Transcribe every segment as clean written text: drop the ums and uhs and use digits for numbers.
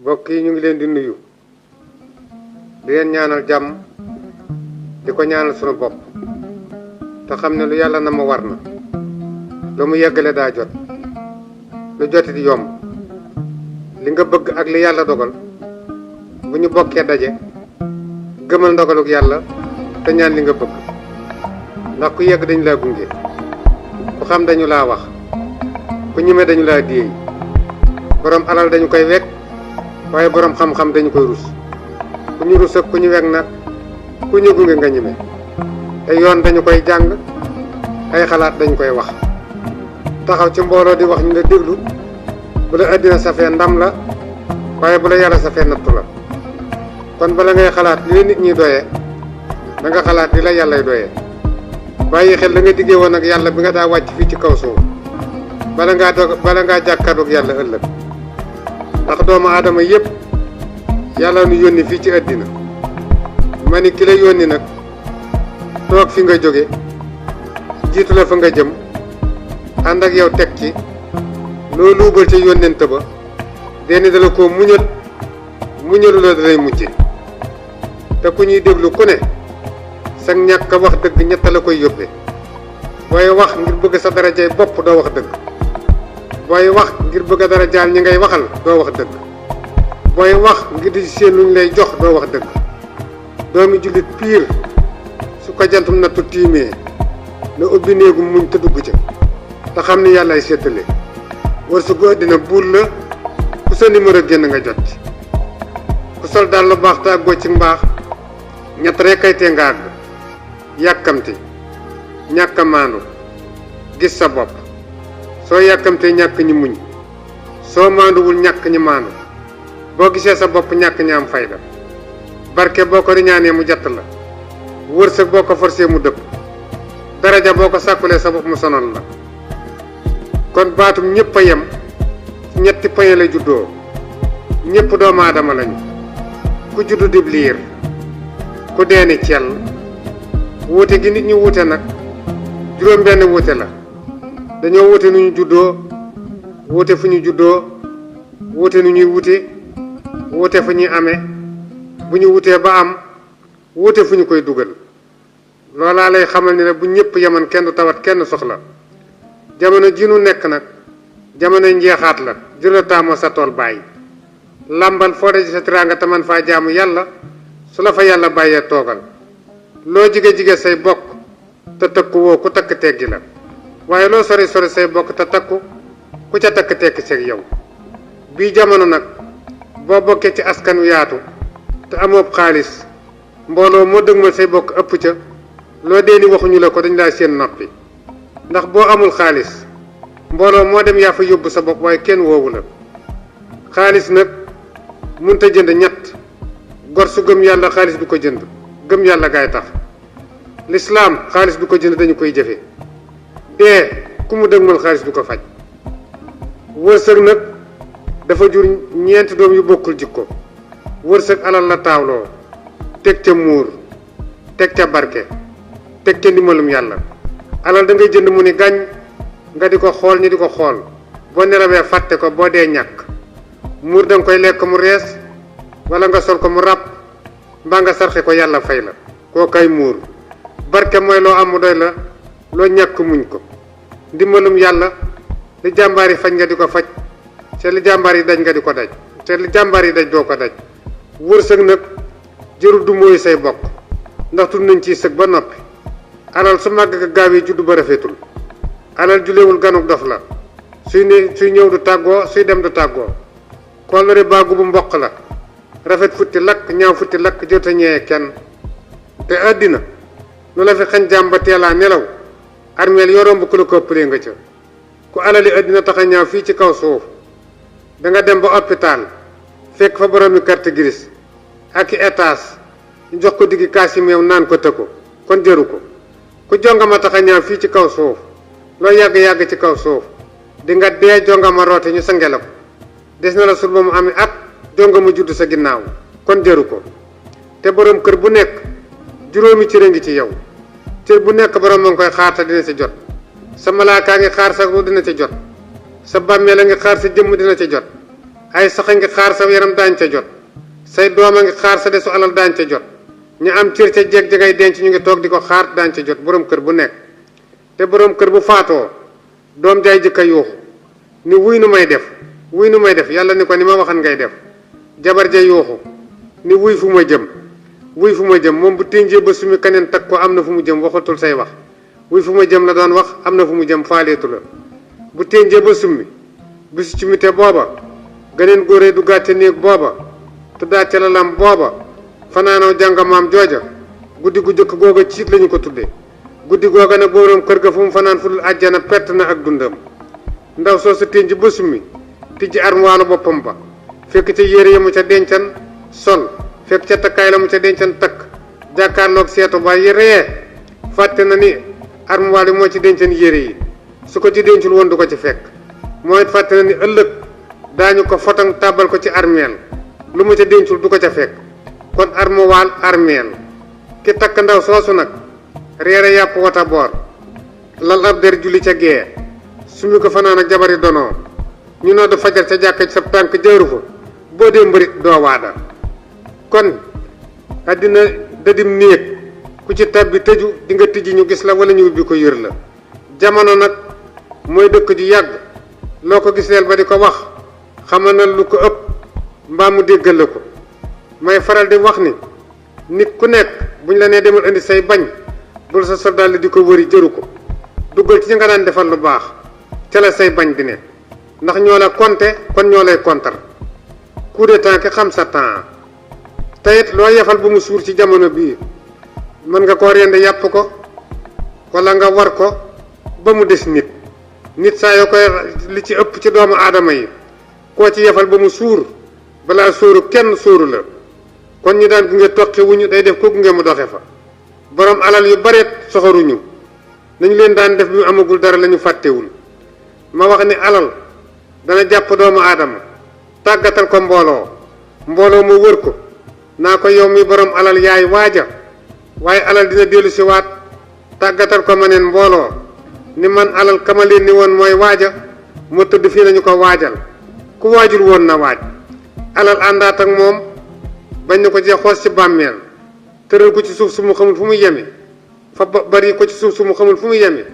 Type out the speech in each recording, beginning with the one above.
mbokk yi ñu ngi leen di nuyu di leen ñaanal jàmm di ko ñaanal sunu bopp te xam ne lu yàlla na ma war na lu mu yeggale daa jot lu joti di yomb li nga bëgg ak li yàlla dogal bu ñu bokkee daje gëmal ndogaluk yàlla te ñaan li nga bëgg ndax ku yegg dañu laa gunge ku xam dañu laa wax ku ñeme dañu laa déey borom alal dañu koy wekk waaye borom xam-xam dañu koy rus ku ñu rus ak ku ñu wekk nag ku ñu gunge nga ñeme te yoon dañu koy jàng ay xalaat dañu koy wax taxaw ci mbooloo di wax ñu la déglu bu la àddina safee ndam la waaye bu la yàlla safee nattu la kon bala ngay xalaat li la nit ñi doyee da nga xalaat li la yàllay doyee bàyyi xel la nga diggee woon ak yàlla bi nga daa wàcc fii ci kaw suuf bala ngaa jàkkaarloog yàlla ëllëg ndax doomu aadama yépp yàlla nu yónni fii ci àddina ma ni ki la yónni nag toog fi nga jóge jiitu la fa nga jëm ànd ak yow teg ci loo luubal ca yónnent ba denn dala koo muñalu la dalay mujje te ku ñuy déglu ku ne sag ñàkk a wax dëgg ñett la koy yóbbee booy wax ngir bëgg sa darajay bopp doo wax dëgg booy wax ngir bëgg a darajaal ñi ngay waxal doo wax dëgg booy wax ngir di seen luñ lay jox doo wax dëgg doomi jullit piir su ko jantum nattu tiimee na ubbi néegu muñ te dugg ca te xam ni yàllaay séddale war su ko àddina buur la ku sa numéro génn nga jot ci ku sol daal lu baax te àggoo ci mbaax ñett rek kay tee nga àgg yàkkamti ñàkk a maandu gis sa bopp soo yàkkamtee ñàkk ñi muñ soo maanduwul ñàkk ñi maandu boo gisee sa bopp ñàkk ñi am fayda barke boo ko riñaanee mu jatt la wërsëg boo ko forcé mu dëpp daraja boo ko sàkkulee sa bopp mu sonal la kon baatum ñëpp a yem ñetti pañe la juddoo ñëpp doomu aadama lañu ku juddu dib liir ku deeni cell wuute gi nit ñi wuute nag juróom benn wuute la dañoo wuute nu ñu juddoo wuute fu ñu juddoo wuute nu ñuy wuute fu ñuy amee bu ñu wutee ba am wuute fu ñu koy dugal loolaa lay xamal ni ne bu ñëpp yeman kenn du tawat kenn soxla jamono ji nu nekk nag jamono njeexaat la jëla taamoo sa tool bàyyi làmbal foo daje sa tiraanga taman faa jaamu yàlla su la fa yàlla bàyyee toogal loo jige say bokk te takku woo ku takk teggi la waaye loo sori say bokk te takku ku ca takk tekki seeg yow bii jamono nag boo bokkee ci askan wi yaatu te amoob xaalis mbooloo moo dëgmal say bokk ëpp ca loo dee ni waxuñu la ko dañ laa seen noppi ndax boo amul xaalis mbooloo moo dem yaa fa yóbbu sa bopp waaye kenn woowu la xaalis nag munta jënd ñett gor su gëm yàlla xaalis du ko jënd gëm yàlla gaay tax lislaam xaalis du ko jënd dañu koy jëfe dee ku mu dëgmal xaalis du ko faj wërsëg nag dafa jur ñeenti doom yu bokkul jikko wërsëg alal la taawloo teg ca muur teg ca barke teg ca ndimbalum yàlla alal da ngay jënd mu ni gàññ nga di ko xool ñi di ko xool boo nelawee fàtte ko boo dee ñàkk muur da nga koy lekk mu rees wala nga sol ko mu ràpp mbaa nga sarxe ko yàlla fay la koo kay muur barke mooy loo am mu doy la loo ñàkk muñ ko ndimbalum yàlla li jàmbaar yi faj nga di ko faj te li jàmbaar yi daj nga di ko daj te li jàmbaar yi daj doo ko daj wërsëg nag jërul du mooy say bokk ndax tudd nañ ciy sëg ba noppi alal su màgg ka gaaw yi juddu ba rafetul alal julewul ganuk dof la suy ñëw du tàggoo suy dem du tàggoo kóllëre baagu bu mboq la rafet futti lakk ñaaw futti lakk jot a ñëwee kenn te àddina lu la fi xañ jàmm ba teelaa nelaw armeel yoroom bu ku la ko ëppalee nga ca ku alali àddina tax a ñaaw fii ci kaw suuf da nga dem ba hôpital fekk fa boroomi carte grise ak i étage ñu jox ko diggi kaasi meew naan ko tëkko kon jëru ko ku jongama tax a ñaaw fii ci kaw suuf loo yàgg-yàgg ci kaw suuf di nga dee jongama roote ñu sange la ko des na la sul ba mu amee at jongama judd sa ginnaaw kon jëru ko te borom kër bu nekk juróomi cër a ngi ci yow cër bu nekk borom ma ngi koy xaar te dina ci jot sa malaakaa ngi xaar sa ru dina ci jot sa bàmmeel a ngi xaar sa jëmm dina ci jot ay sax a ngi xaar sa yaram daañ ca jot say doom a ngi xaar sa desu alal daañ ca jot ñu am cër ca jeeg ja ngay denc ñu ngi toog di ko xaar daañ ca jot borom kër bu nekk te borom kër bu faatoo doom jaay jëkka yuuxu ni wuy nu may def yàlla ni ko ni ma waxan ngay def jabar ja yuuxu ni wuy fu ma jëm moom bu ténjee ba sumi keneen tag ko am na fu mu jëm waxatul say wax wuy fu ma jëm la doon wax am na fu mu jëm faaleetu la bu ténjee ba summi bisu ci mite booba ganeen góoree du gàtte néeg booba tuddaat ca lalam booba fanaanoo jàngamaam jooja guddi gu jëkk googa ciit lañu ko tuddee guddi googa nag boroom kër ga fu mu fanaan fu dul àjjana pett na ak dundam ndaw soo sa ténj ba summi tijji armuwaalu boppam ba fekk ca yére ya mu ca dencan sol fekk ca takkaay la mu ca dencan takk jàkkaarloog seetu ba yi ree fàtte na ni armuwaal yi moo ci dencan yére yi su ko ci dencul woon du ko ci fekk mooy it fàtte na ni ëllëg daañu ko fotang tàbbal ko ci armeel lu mu ca dencul du ko ca fekk kon armuwaal armeel ki takk ndaw soosu nag reere yàpp wata boor lal ab der julli ca gee sumi ko fanaan ak jabari donoo ñu nodd fajar ca jàkka ci sa tànk jëru fa boo dee mbërit doo waada kon àddina dadim néeg ku ci tabbi tëju di nga tijji ñu gis la wala ñu ubbi ko yër la jamono nag mooy dëkk ju yàgg loo ko giseel ba di ko wax xamal na lu ko ëpp mbaa mu déggal la ko may faral di wax ni nit ku nekk buñ la nee demal indi say bañ bul sa soldat di ko wëri jëru ko duggal ci ñi nga daan defal lu baax ca la say bañ di ne ndax ñoo la compter kon ñoo lay kontar coup de temps ki xam sa temps tayit loo yefal bu mu suur ci jamono bii mën nga koo rend yàpp ko wala nga war ko ba mu des nit saa yoo koy li ci ëpp ci doomu aadama yi koo ci yefal ba mu suur balaa sóoru kenn sóoru la kon ñu daan gunge toqi wuñu day def ko gunge mu doxe fa borom alal yu bareet soxoruñu nañu leen daan def bi mu amagul dara la ñu fàttewul ma wax ni alal dana jàpp doomu aadama tàggatal ko mbooloo mu wër ko naa ko yow mi borom alal yaay waaja waaye alal dina dellu si waat tàggatal ko ma neen mbooloo ni man alal kama leen ni woon mooy waaja moo tëdd fii nañu ko waajal ku waajul woon na waaj alal àndaat ak moom bañ na ko jee xoos ci bàmmeel tëral ko ci suuf su mu xamul fu mu yeme fab bari ko ci suuf su mu xamul fu mu yeme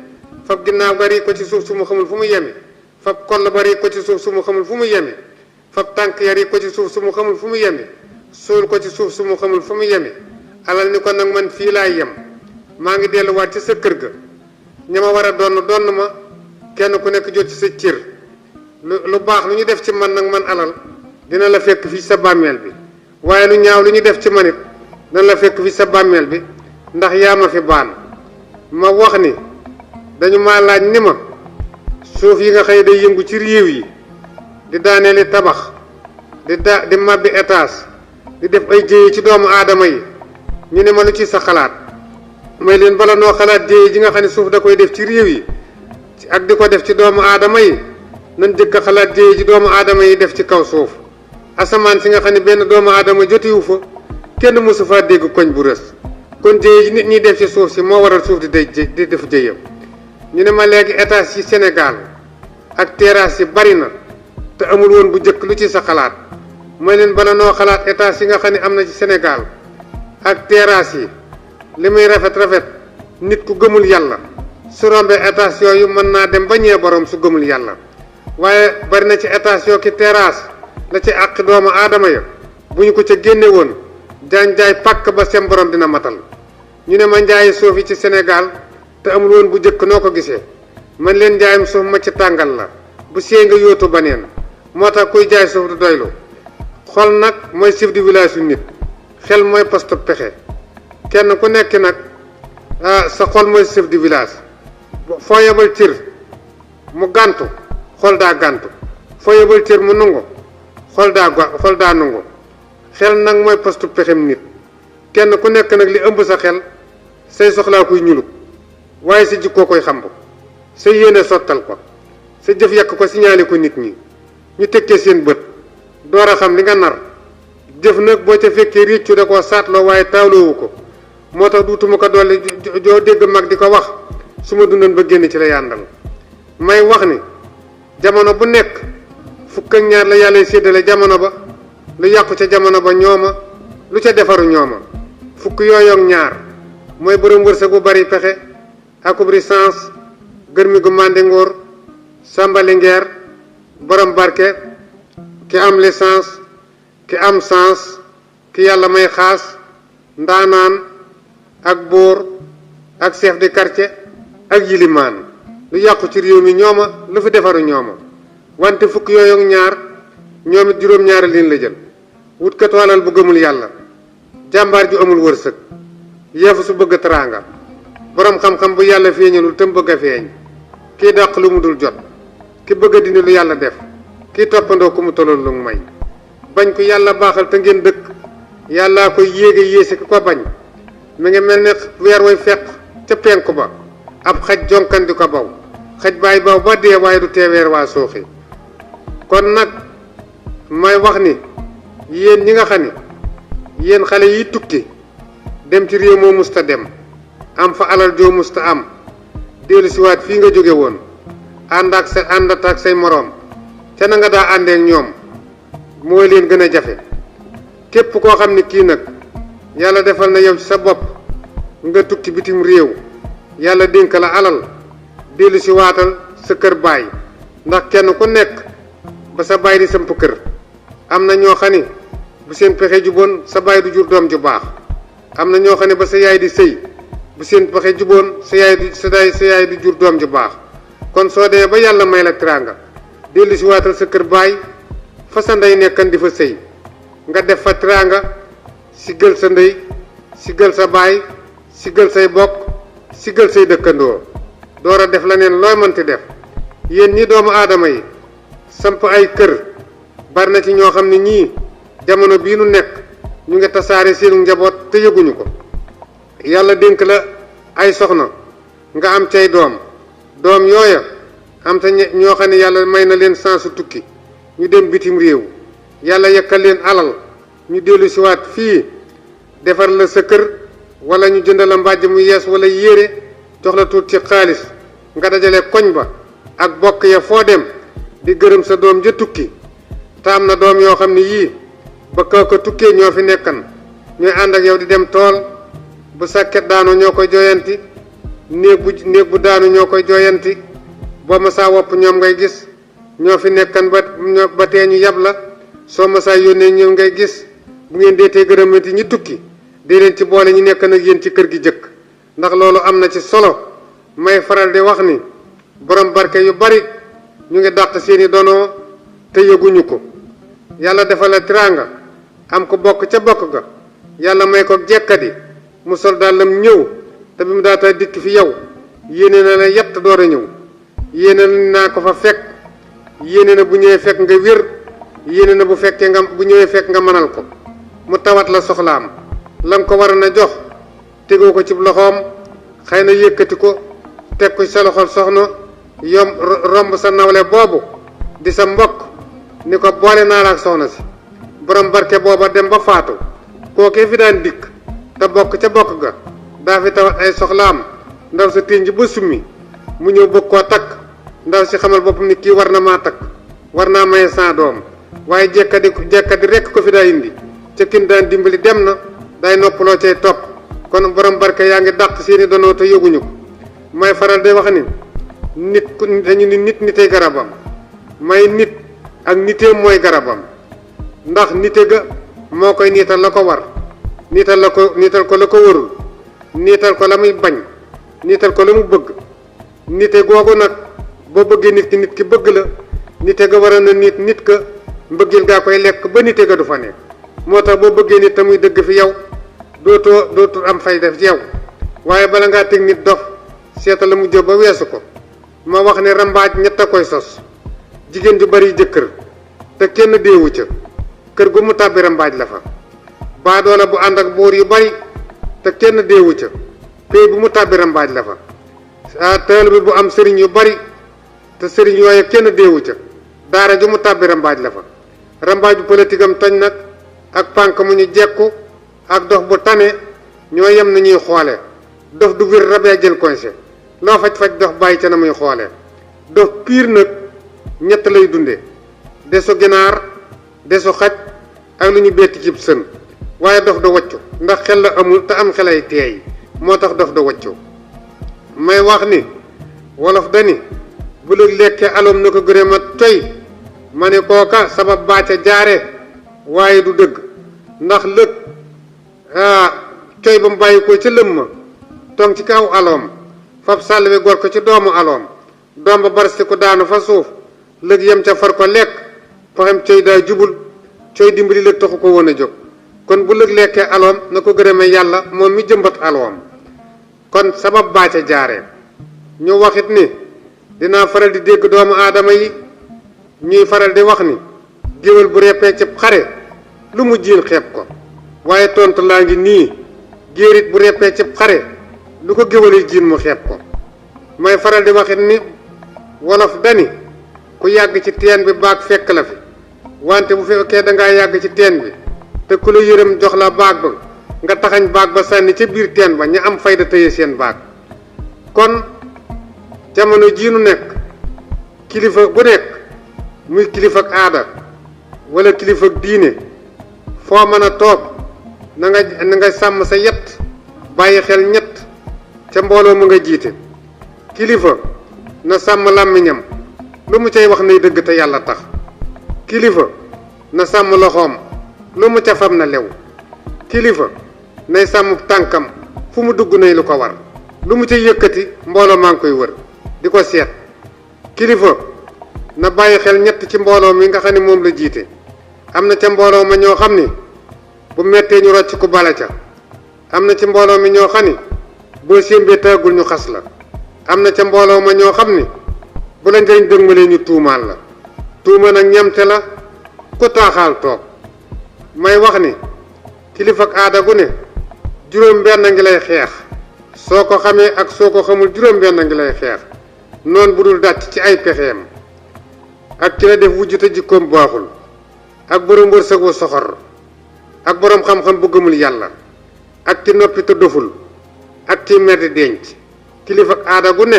fab ginnaaw bari ko ci suuf su mu xamul fu mu yeme fab koll bari ko ci suuf su mu xamul fu mu yeme fab tànk yari ko ci suuf su mu xamul fu mu yeme suul ko ci suuf su mu xamul fu mu yeme alal ni ko nag man fii laay yem maa ngi delluwaat ci sa kër ga ña ma war a donn ma kenn ku nekk jot ci sa cër lu baax lu ñu def ci man nag man alal dina la fekk fii sa bàmmeel bi waaye lu ñaaw lu ñu def ci man it dina la fekk fii sa bàmmeel bi ndax yaa ma fi baan ma wax ni dañu ma laaj ni ma suuf yi nga xëy day yëngu ci réew yi di daaneeli tabax di mabbi étage di def ay jéye ci doomu aadama yi ñu ne ma lu ci sa xalaat may leen bala noo xalaat jéye ji nga xam ne suuf da koy def ci réew yi ak di ko def ci doomu aadama yi nan jëkk a xalaat jéye ji doomu aadama yi def ci kaw suuf asamaan si nga xam ne benn doomu aadama jotiwu fa kenn mësu faa dégg koñ bu rës kon jéye ji nit ñi def ci suuf si moo waral suuf di def jéyam ñu ne ma léegi étage yi Sénégal ak terrasse yi bari na te amul woon bu njëkk lu ci sa xalaat may leen bala noo xalaat étage yi nga xam ne am na ci Sénégal ak terrasse yi li muy rafet nit ku gëmul yàlla su rombee étage yooyu mën naa dem ba ñee borom su gëmul yàlla waaye bari na ci étage yoo ki terrasse la ci àq doomu aadama ya bu ñu ko ca génne woon jaay pàkk ba seen borom dina matal ñu ne ma njaayi suuf yi ci Sénégal te amul woon bu njëkk noo ko gisee man leen njaayam suuf ma ci tàngal la bu see nga yóotu baneen moo tax kuy jaay suuf du doylu xol nag mooy chef de village yu nit xel mooy poste pexe kenn ku nekk nag sa xol mooy chef de village foo yebal cër mu gàntu xol daa gàntu foo yebal cër mu nungu xol daa nungu xel nag mooy poste pexem nit kenn ku nekk nag li ëmb sa xel say soxlaa kuy ñuluk waaye sa jikkoo koy xamb sa yéene sottal ko sa jëf yàq ko signalé ko nit ñi ñu tekkee seen bët door a xam li nga nar jëf nag boo ca fekkee réccu da koo saatloo waaye taawloowu ko moo tax duutuma ko dolli joo dégg mag di ko wax su ma dundoon ba génn ci la yàndal may wax ni jamono bu nekk fukk ak ñaar la yàlla séddale jamono ba lu yàqu ca jamono ba ñooma lu ca defaru ñooma fukk yooyu ak ñaar mooy borom wërsëg bu bari pexe akub licence gërmi gu màndingoor sàmbalingeer borom barke ki am licence ki am sens ki yàlla may xaas ndaanaan ak buur ak chef de quartier ak yilimaan lu yàqu ci réew mi ñooma lu fi defaru ñooma wante fukk yooyu ak ñaar ñoom it juróom-ñaari liin la jël wut katu alal bu gëmul yàlla jàmbaar ju amul wërsëg yeefu su bëgg teraanga borom xam-xam bu yàlla feeñalul te mu bëgg a feeñ kii dàq lu mu dul jot ki bëgg a dindi lu yàlla def kii toppandoo ku mu tolloon lu mu may bañ ko yàlla baaxal te ngeen dëkk yàllaa koy yéege yéesi ki ko bañ mi ngi mel ne weer way fekk ca penku ba ab xaj jonkan di ko baw xaj baay baw ba dee waaye du tee weer waa sooxi kon nag may wax ni yéen ñi nga xam ni yéen xale yi tukki dem ci réew moo musta dem am fa alal joo musta am dellu siwaat fii nga jóge woon àndat ak say moroom ca na nga daa àndeek ñoom mooy leen gën a jafe képp koo xam ni kii nag yàlla defal na yow ci sa bopp nga tukki bitim réew yàlla dénk la alal dellu siwaatal sa kër baay ndax kenn ku nekk ba sa baay di samp kër am na ñoo xam ni bu seen pexe juboon sa baay du jur doom ju baax am na ñoo xam ne ba sa yaay di sëy bu seen pexe juboon sa yaay du jur doom ju baax kon soo demee ba yàlla may la teraanga dellu si waatal sa kër baay fa sa ndey nekkan di fa sëy nga def fa teraanga si gël sa ndey si gël sa baay si gël say bokk si gël say dëkkandoo door a def la neen looy mënti def yéen ñi doomu aadama yi samp ay kër bari na ci ñoo xam ne ñii jamono bii nu nekk ñu ngi tasaare seenu njaboot te yëguñu ko yàlla dénk la ay soxna nga am cay doom yooya am te ñoo xam ne yàlla may na leen sansu tukki ñu dem bitim réew yàlla yekkal leen alal ñu dellu siwaat fii defar la sa kër wala ñu jënd la mbàjj mu yees wala yére jox la tuut ci xaalis nga dajale koñ ba ak bokk ya foo dem di gërëm sa doom ja tukki te am na doom yoo xam ne yii ba kaw ko tukkee ñoo fi nekkan ñooy ànd ak yow di dem tool bu sàkket daanu ñoo koy jooyanti néeg bu daanu ñoo koy jooyanti boo ma saa wopp ñoom ngay gis ñoo fi nekkan ba tee ñu yab la soo ma saa yónnee ñoom ngay gis bu ngeen deetee gërëmanti ñi tukki dee leen ci boole ñi nekk nag yéen ci kër gi jëkk ndax loolu am na ci solo may faral di wax ni borom barke yu bari ñu ngi dàq seeni donoo te yëguñu ko yàlla defal la teraanga am ko bokk ca bokk ga yàlla may ko jekkadi mu sol dàllam ñëw te bi mu daata dikk fi yow yéene na la yett door a ñëw yéene naa ko fa fekk yéene na bu ñëwee fekk nga wér yéene na bu ñëwee fekk nga mënal ko mu tawat la soxlaam la nga ko war na jox tegoo ko ci loxoom xëy na yëkkati ko teg ko ci sa loxol soxna romb sa nawle boobu di sa mbokk ni ko boole naa la ak soxna si borom barke booba dem ba faatu kookee fi daan dikk te bokk ca bokk ga daa fi tawat ay soxlaam ndaw sa ténj ba summi mu ñëw bëgg koo takk ndaw si xamal boppam ni kii war na maa takk war naa maye saa doom waaye jekkadi rekk ko fi daa indi ca kin daan dimbali dem na day noppaloo cay topp kon borom barke yaa ngi dàq seeni donoo te yëguñu ko may faral day wax ni dañu ni nit nitay garabam may nit ak niteem mooy garabam ndax nite ga moo koy niital la ko war niital ko la ko warul niital ko la muy bañ niital ko la mu bëgg nite googu nag boo bëggee nit ki bëgg la nite ga war na nit ka mbëggeel gaa koy lekk ba nite ga du fa nekk moo tax boo bëggee nit te muy dëgg fi yow dootoo am fay def ci yow waaye bala ngaa teg nit dof seeta la mu jëf ba weesu ko ma wax ne rambaaj ñett a koy sos jigéen ju bari jëkkër te kenn deewu ca kër gu mu tàbbi rambaaj la fa baadoola bu ànd ak buur yu bari te kenn deewu ca pay bu mu tàbbi rambaaj la fa taalibe bu am sëriñ yu bari te sëriñ yooyu kenn deewu ca daara ju mu tàbbi rambaaj la fa rambaaj bu politique am toñ nag ak pànk mu ñu jekku ak dox bu tane ñoo yem nañuy xoole dof du wir rabee jël conseil loo faj dox bàyyi ca na muy xoole dof piir nag ñett lay dunde desu ginaar desu xaj ak lu ñu betti cib sën waaye dof da waccu ndax xel la amul te am xelay teey moo tax dof da waccu may wax ni wolof dani bu lëg lekkee aloom na ko gërëm a toy ma ne kooka sabab baa ca jaare waaye du dëgg ndax lëg coy ba mu bàyyi ko ca lëm ma tong ci kaw aloom fab sàll bi gor ko ci doomu aloom doom ba barsti ko daanu fa suuf lëg yem ca far ko lekk paxam coy daa jubul coy dimbali lëg taxu ko woon a jóg kon bu lëg lekkee aloom na ko gërëme yàlla moom mi jëmbat aloom kon sabab baa ca jaare ñu waxit ni dinaa faral di dégg doomu aadama yi ñuy faral di wax ni géwél bu reppee ci xare lu mu jiin xeeb ko waaye tontu laa ngi nii géerit bu reppee ci xare lu ko géwél jiin mu xeeb ko may faral di waxit ni wolof dani ku yàgg ci teen bi baag fekk la fi wante bu fekkee dangaa yàgg ci teen bi te ku la yërëm jox la baag ba nga taxañ baag ba sànni ca biir teen ba ña am fayda tëye seen baag kon jamono jii nu nekk kilifa bu nekk muy kilifa ak aada wala kilifa ak diine foo mën a toog na nga sàmm sa yett bàyyi xel ñett ca mbooloo mu nga jiite kilifa na sàmm làmmiñam lu mu cay wax nay dëgg te yàlla tax kilifa na sàmm loxoom lu mu ca fam na lew kilifa nay sàmm tànkam fu mu dugg nay lu ko war lu mu ca yëkkati mbooloo maa ngi koy wër di ko seet kilifa na bàyyi xel ñett ci mbooloo mi nga xam ne moom la jiite am na ca mbooloo ma ñoo xam ni bu mettee ñu rocc ku bala ca am na ci mbooloo mi ñoo xam ni boo sémbee tàggul ñu xas la am na ca mbooloo ma ñoo xam ni bu la njëriñ dëgmalee ñu tuumaal la tuuma nag ñamte la ku taaxaal toog may wax ni kilifa ak aada gu ne juróom benn ngi lay xeex soo ko xamee ak soo ko xamul juróom benn ngi lay xeex noon bu dul dàtt ci ay pexeem ak ki la def wujj te jikkoom baaxul ak borom wërsëg wu soxor ak borom xam-xam bu gëmul yàlla ak ki noppi te doful ak ki mer di denc kilifa ak aada gu ne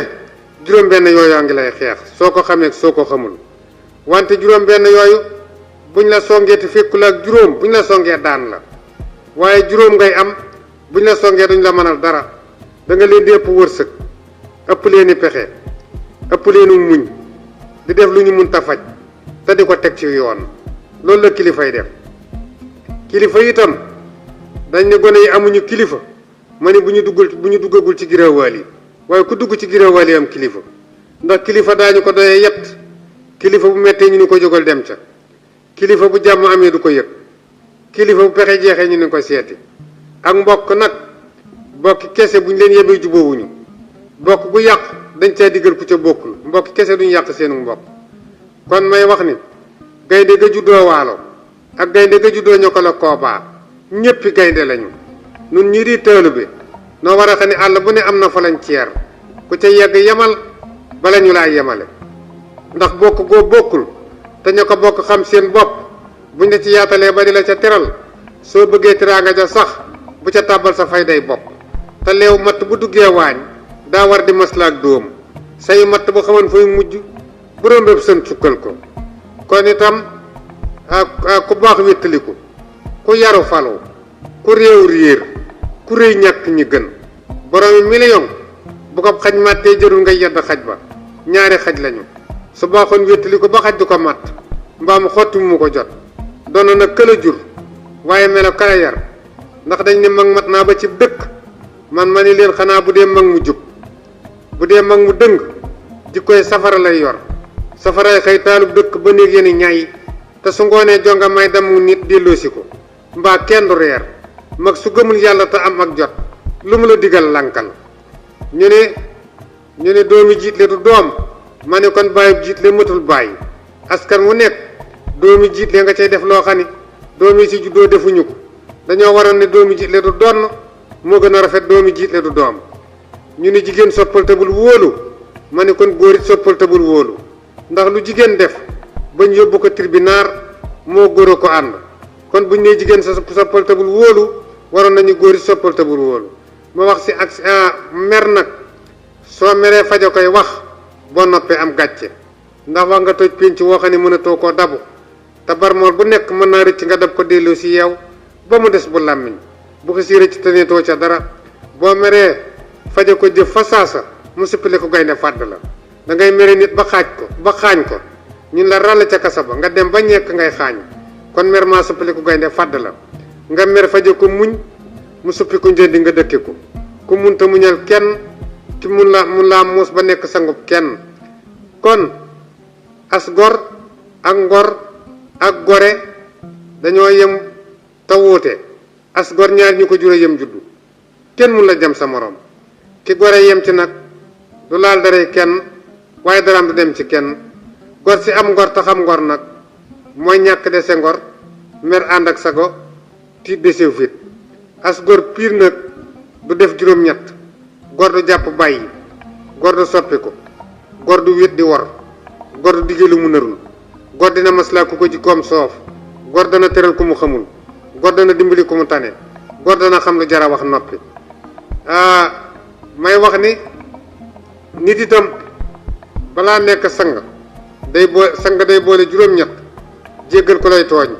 juróom benn yooyu ngi lay xeex soo ko xamee ak soo ko xamul wante juróom benn yooyu buñ la songee te fekku la ak juróom buñ la songee daan la waaye juróom ngay am buñ la songee duñ la mënal dara da nga leen di ëpp wërsëg ëpp leen i pexe ëpp leenu muñ di def lu ñu mun ta faj te di ko teg ci yoon loolu la kilifay def kilifa itam dañ ne gone yi amuñu kilifa ma ne bu ñu duggagul ci girawaal yi waaye ku dugg ci girawaal yi am kilifa ndax kilifa daañu ko doyee yett kilifa bu mettee ñu ni ko jógal dem ca kilifa bu jàmm amee du ko yëg kilifa bu pexe jeexee ñu ni ko seeti ak mbokk nag mbokki kese buñ leen yebee jubóowuñu mbokk bu yàq dañ caa diggal ku ca bokkul mbokki kese duñ yàq seenu mbokk kon may wax ni gaynde ga juddoo waalo ak gaynde ga juddoo ñoo ko la koobaa ñéppi gaynde lañu nun ñii di tëelu bi noo war a xam ne àll bu ne am na frontière ku ca yegg yemal bala ñu laa yemale ndax bokk goo bokkul te ña ko bokk xam seen bopp buñ la ci yaatalee ba di la ca teral soo bëggee teraanga ja sax bu ca tàbbal sa fay day bopp te leew matt bu duggee waañ daa war di maslaak dóom sayu matt bu xamoon fay mujj bu rombéb sën sukkal ko kon itam ku baax wéttaliku ku yaru falu ku réew réer ku réy ñàkk ñi gën boroomi million bu ko xaj màttee jërul ngay yedd xaj ba ñaari xaj lañu su baaxoon wéttaliku ba xaj du ko màtt mbaam xotti mu ko jot doon na këla jur waaye melo kala yar ndax dañ ne mag mat naa ba ci dëkk man ma ni leen xanaa bu dee mag mu jub bu dee mag mu dëng jikkoy safara lay yor safaray xëy taalub dëkk ba néeg yéen ñaay te su ngoonee jonga may damu nit delloosi ko mbaa kenn du reer mag su gëmul yàlla te am ak jot lu mu la digal lankal ñu ne doomi jiitle du doom ma ne kon bàyyib jiitle matul bàyyi askan wu nekk doomi jiitle nga cay def loo xam ni doomi si juddoo defuñu ko dañoo waroon ne doomi jiitle du donn moo gën a rafet doomi jiitle du doom ñu ne jigéen soppal te bul wóolu ma ne kon góor it soppal te bul wóolu ndax lu jigéen def bañ yóbbu ko tribunal moo góor a ko ànd kon buñ nee jigéen sa soppal te bul wóolu waroon nañu góor it soppal te bul wóolu ma wax si ak mer nag soo meree fajo koy wax boo noppee am gàcce ndax wax nga toj pénc woo xam ne mënatoo koo dabu te barmool bu nekk mën naa rëcc nga dab ko delloo si yow ba mu des bu làmmiñ bu ko si rëcc te neetoo ca dara boo meree faje ko jëf fa saasa mu sippile ko gaynde fàdd la da ngay mere nit ba xaañ ko ñun la ràll ca kasa ba nga dem ba ñekk ngay xaañ kon mer maa sippile ko gaynde fàdd la nga mer faje ko muñ mu suppi ko njëndi nga dëkke ko ku munta muñal kenn ki mun laa muus ba nekk sangub kenn kon as gor ak ngor ak gore dañoo yem te wuute as gor ñaar ñu ko jure yem juddu kenn mun la jam sa morom ki gore yem ci nag du laal dara kenn waaye daraam du dem ci kenn gor si am ngor te xam ngor nag mooy ñàkk dese ngor mer ànd ak sago tiit desew fit as gor piir nag du def juróom-ñett gor du jàpp bàyyi gor du soppi ko gor du wét di wor gor du digge lu mu narul gor dina maslaa ku ko jikkoom soof gor dana teral ku mu xamul gor dana dimbali ku mu tane gor dana xam lu jara wax noppi may wax ni nit itam balaa nekk sang day boole juróom-ñett jéggal ko lay tooñ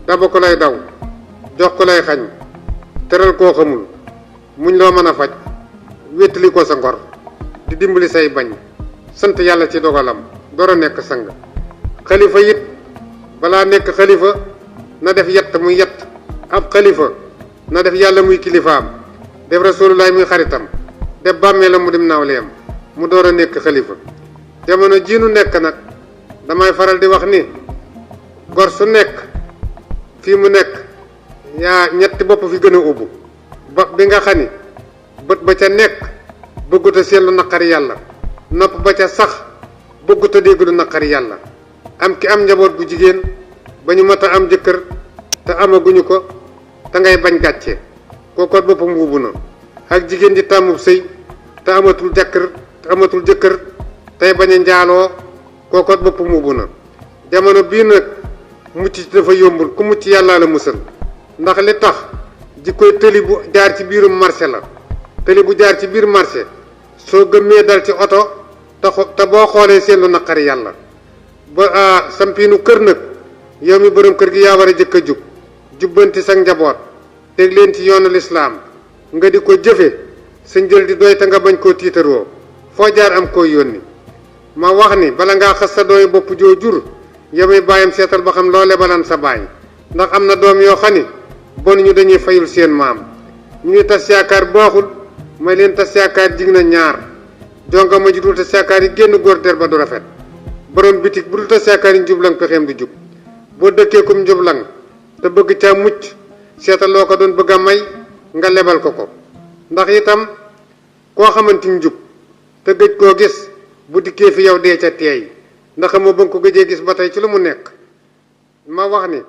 daba ko lay daw jox ko lay xañ teral koo xamul muñ loo mën a faj wéttali ko sa ngor di dimbali say bañ sant yàlla ci dogalam door a nekk sang xalifa it balaa nekk xalifa na def yett muy yett ab xalifa na def yàlla muy kilifaam def rasulullah muy xaritam def bàmmeelam mu dim nawleem mu door a nekk xalifa jamono jii nu nekk nag damay faral di wax ni gor su nekk fii mu nekk yaa ñetti bopp fi gën a ubbu bopp bi nga xam ni bët ba ca nekk bëggut a seetlu naqari yàlla nopp ba ca sax bëggut a dégg lu naqari yàlla am ki am njaboot gu jigéen ba ñu mat a am jëkkër te amaguñu ko te ngay bañ gàcce kookoot boppam ubbu na ak jigéen ji tàmmub sëy te amatul jëkkër tey bañ a njaaloo kookoot boppam ubbu na jamono bii nag mucc ci dafa yombul ku mucc yàllaa la musal ndax li tax ji koy tëli bu jaar ci biirum marché la tëli bu jaar ci biir marché soo gëmmee dal ci oto te boo xoolee seen lu naqari yàlla ba sampiinu kër nag yow mi borom kër gi yaa war a jëkk a jub jubbanti sa njaboot teg leen ci yoonu lislaam nga di ko jëfe sa njël di doy te nga bañ koo tiitaroo foo jaar am koy yónni ma wax ni bala ngaa xas sa doomi bopp joo jur yow mi bàyyam seetal ba xam loo lebalan sa baay ndax am na doom yoo xam ni bon ñu dañuy fayul seen maam ñuy tas yaakaar baaxul may leen tas yaakaar jig na ñaar jonga ma ji dul tas yaakaar yi génn góor der ba du rafet borom bitig bu dul tas yaakaar yi njublang pexeem du jub boo dëkkee kum njublang te bëgg caa mucc seetal loo ko doon bëgg a may nga lebal ko ndax itam koo xamanti njub te gëj koo gis bu dikkee fi yow dee ca teey ndax moo ba nga ko gëjee gis ba tey ci lu mu nekk ma wax ni